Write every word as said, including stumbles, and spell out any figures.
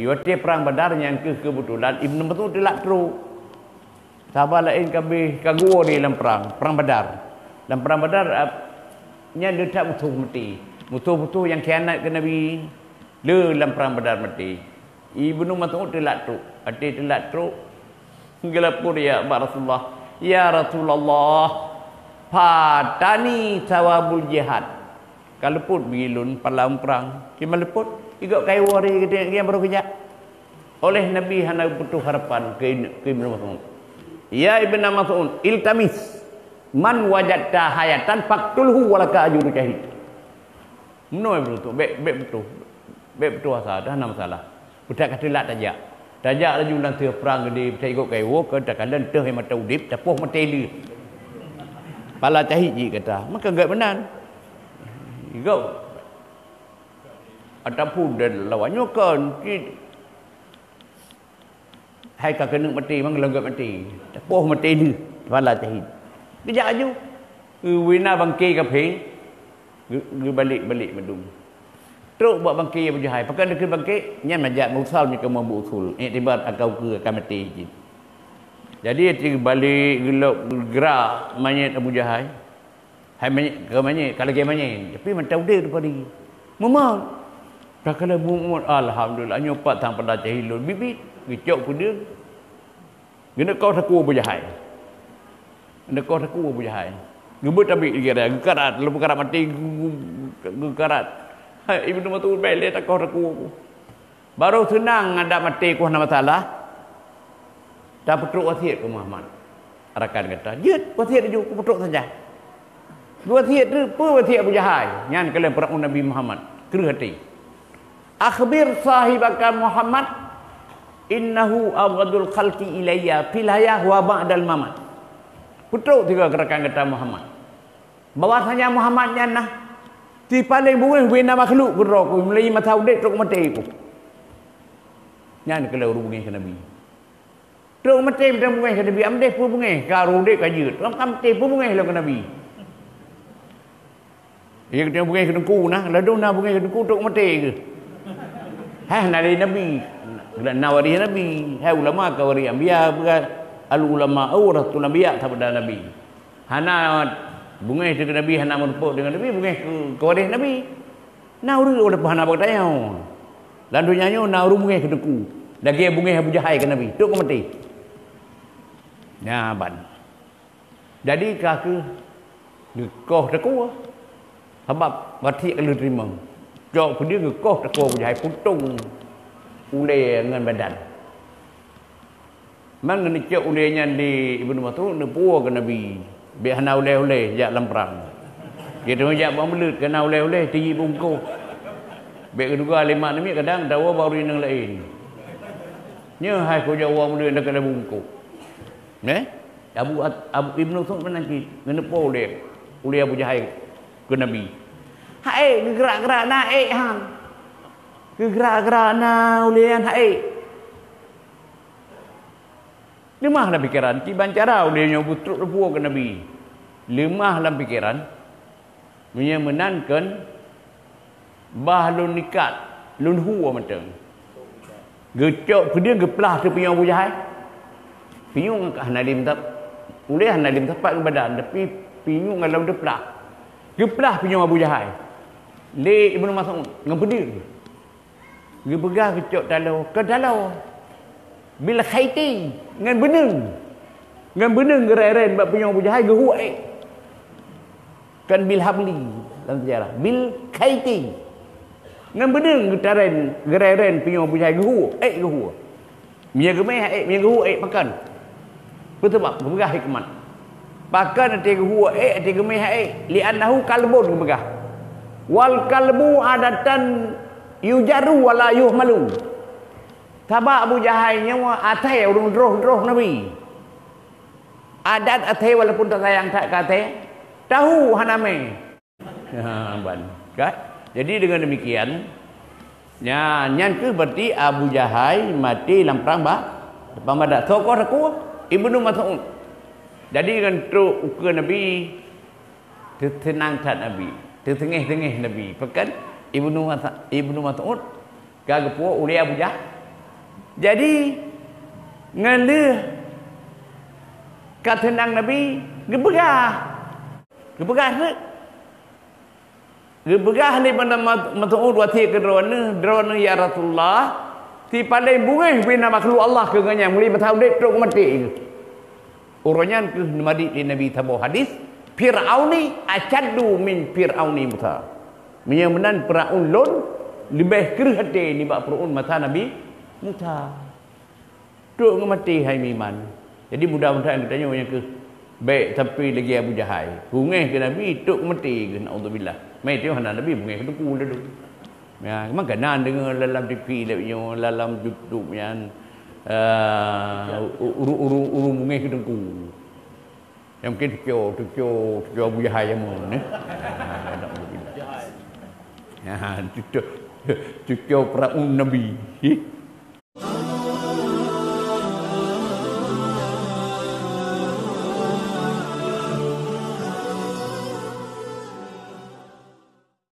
Watée prang Badar nyang keuh keubeutulan Ibnu Mas'ud teulak trok. Sahabat laén ka beh ka geuwoe di lam prang, prang Badar. Lam prang Badar, ap-, nyan le that musoh maté. Musoh-musoh nyang khianat keu Nabi, le lam prang Badar maté. Ibnu Mas'ud teulak trok. Watée teulak trok, geulapor ya bak Rasulullah, "Ya Rasulullah, fatani sawabul jihad." Ka luput bagi lôn pahala prang. Cuma luput, igok kayée woe ri geutanyoe nyang barô geujak. Oleh Nabi hana putôh harapan keu, keu Ibnu Mas'ud. "Ya Ibnu Mas'ud, iltamis man wajadta hayatan faqtulhu walaka ajru syahid." Meunoe Ibnu Mas'ud, bék, bék putôh. Bék putôh asa, dah hana masalah. Peutak ka teulat tajak. Tajak laju lam teuh prang geude, peutak igok kayée woe, ka takalon teuh mata udeb, tapoh maté lé. Pahala syahid jih kata. Maka gét meunan. Igok. Ataupun dan lawan nyoe kon cit. Hai ka keuneuk maté, mang lagak maté. Tapoh maté lé, pahala syahid. Geujak laju. Geuwina bangke kafé, geu-, geubalek-balek mandum. Trok bak bangke Abu Jahai. Pakon dikeue bangke? Nyan majak mursal meunyoe kamoe beuusul. Iktibar akan ukeue akan maté cit. Jadi, geubalek, geulok, geugrak manyét Abu Jahai. Hai manyét, ka manyét, ka lagée manyét, tapi mantong udeb teupadi. Mumat. Takalon mumat, alhamdulillah, nyoe pat sang pada cahé lôn biet-biet, geucok peudeueng. Geuneuk koh takue Abu Jahai. Geuneuk koh takue Abu Jahai. Geubeuet tabek lagée raya, geukarat, lalu geukarat maté, geu-, geu-, geukarat. Hai, Ibnu Mas'ud, bék lé takoh takue. Barô seunang adak maté ku hana masalah, tapeutrok wasiet keu Muhammad, rakan gata. Jeuet wasiet laju, kupeutrok saja. Geuwasiet tu, peue wasiet Abu Jahai? Nyan keuh lheueh peurunoe Nabi Muhammad, kreueh até. "Akhbir sahibaka Muhammad, innahu abghadul khalqi ilayya fil hayah wa ba'dal mamat." Peutrok sigoe keu rakan gata Muhammad. Bahwasanya Muhammad nyan na si paleng beungéh ubé na makhluk keudroe ku, mulai masa udeb trok maté ku. Nyan keuh lheueh ureuëng beungéh keu Nabi. Trok maté mantong beungéh keu Nabi, am deh peue beungéh, ka ureuëng udeb ka jeuet. Lam ka maté peue beungéh lom keu Nabi. Iya keu beungéh keu teungku na, ladôm na beungéh keu teungku trok maté keuh. Hah, na lé Nabi. Na waréh Nabi. Hai ulama ka waréh anbiya, bukan al ulama warasatul anbiya sabda Nabi. Hana beungéh teuh keu Nabi, hana meurumpok deungon Nabi, beungéh keu, keu waréh Nabi. Na ureuëng udah hana bak tanyoe. Lam donya nyoe na ureuëng beungéh keu teungku. Lagée beungéh Abu Jahai keu Nabi. Trok keu maté. Nyan ban. Jadi ka keuh geukoh takue. Sabab wasiet ka lheueh teurimong. Cok peudeueng geukoh takue Abu Jahai putong ulée ngon badan. Man geuneuk cok ulée nyan di Ibnu Mas'ud neupuwoe keu Nabi. Bék hana ulée-ulée jak lam prang. Geutanyoe jak bak meuleut keu na ulée-ulée tiji bungkôh. Bék geuduga lé mak namiet kadang tawoe bak ureuëng nyang laén. Nyoe hai kujak woe meuleut na keu bungkôh. Neh? Abu, Abu Ibnu Mas'ud meunan cit, geuneupo ulée, ulée Abu Jahai keu Nabi. Hai, geugrak-grak na ék han. Geugrak-grak na ulée nyan hai. Leumah lam pikeran, kiban cara ulée nyoe beutrok leupuwoe keu Nabi. Leumah lam pikeran, meunyoe meunan kon, bah lôn ikat, lôn hu mantong. Geucok peudeueng geuplah teuh pinyueng Abu Jahai. Pinyueng ka hana lé meutab-, ulée hana lé meusapat ngon badan, tapi pinyueng ka lom teuplah. Geuplah pinyueng Abu Jahai lé Ibnu Mas'ud ngon peudeueng. Geupeugah geucok taloe, kon taloe. Bil khaiti, ngon beuneung. Ngon beuneung geureren bak pinyueng Abu Jahai geuhuek ék. Kon bil habli lam sejarah. Bil khaiti. Ngon beuneung geutaren, geureren pinyueng Abu Jahai geuhuek ék geuhuek. Meunyoe geuméh ék, meunyoe geuhuek ék pakon. Peue sabab? Geupeugah hikmat. Pakon até geuhuek ék, até geuméh ék? Li'annahu kalbun geupeugah. Wal kalbu adatan yujarru wala yuhmalu. Sabab Abu Jahai nyoe asai ureuëng droh-droh Nabi. Adat asai walaupun tasayang that keu asai, tahu hana mé. Ha, ban. Kan? Jadi dengan demikian, nya, nyan keuh berarti Abu Jahai maté lam prang ba-, prang Badar. Tokoh takue Ibnu Mas'ud. Jadi dengan trok ukeue Nabi, teuseunang that Nabi, teuseungéh-seungéh Nabi. Pakon Ibnu Mas-, Ibnu Mas'ud ka geupuwoe ulée Abu Jah-, Jadi, ngon lheueh ka teunang Nabi, geupeugah. Geupeugah treuk. Geupeugah lé Ibnu Mas'ud watée keu droeneuh, "Droeneuh, ya Rasulullah, si paleng beungéh bak makhluk Allah keu geuhnyan, meuli masa udeb trok maté." Uroe nyan kheueh neumarit lé Nabi saboh hadis, "Fir'auni asyaddu min Fir'auni Musa." Meunyoe meunan Firaun lôn leubeh kreueh até nibak Firaun masa Nabi Musa. Trok ngon maté hai meuiman. Jadi mudah-mudahan geutanyoe nyang kheueh bék sampai lagée Abu Jahai. Beungéh keu Nabi, trok ngon maté kheueh, naudzubillah. Mé teuh hana Nabi beungéh keu teungku lalu. Ya, memang keunan deungoe lam T V lagée nyoe, lam YouTube nyan. Ah, u-, ureuëng-ureuëng beungéh keu teungku. Nyang mungkin cuco, cuco, cuco Abu Jahai jameun, eh. Ah, naudzubillah. Ya, cuco, cuco Firaun Nabi.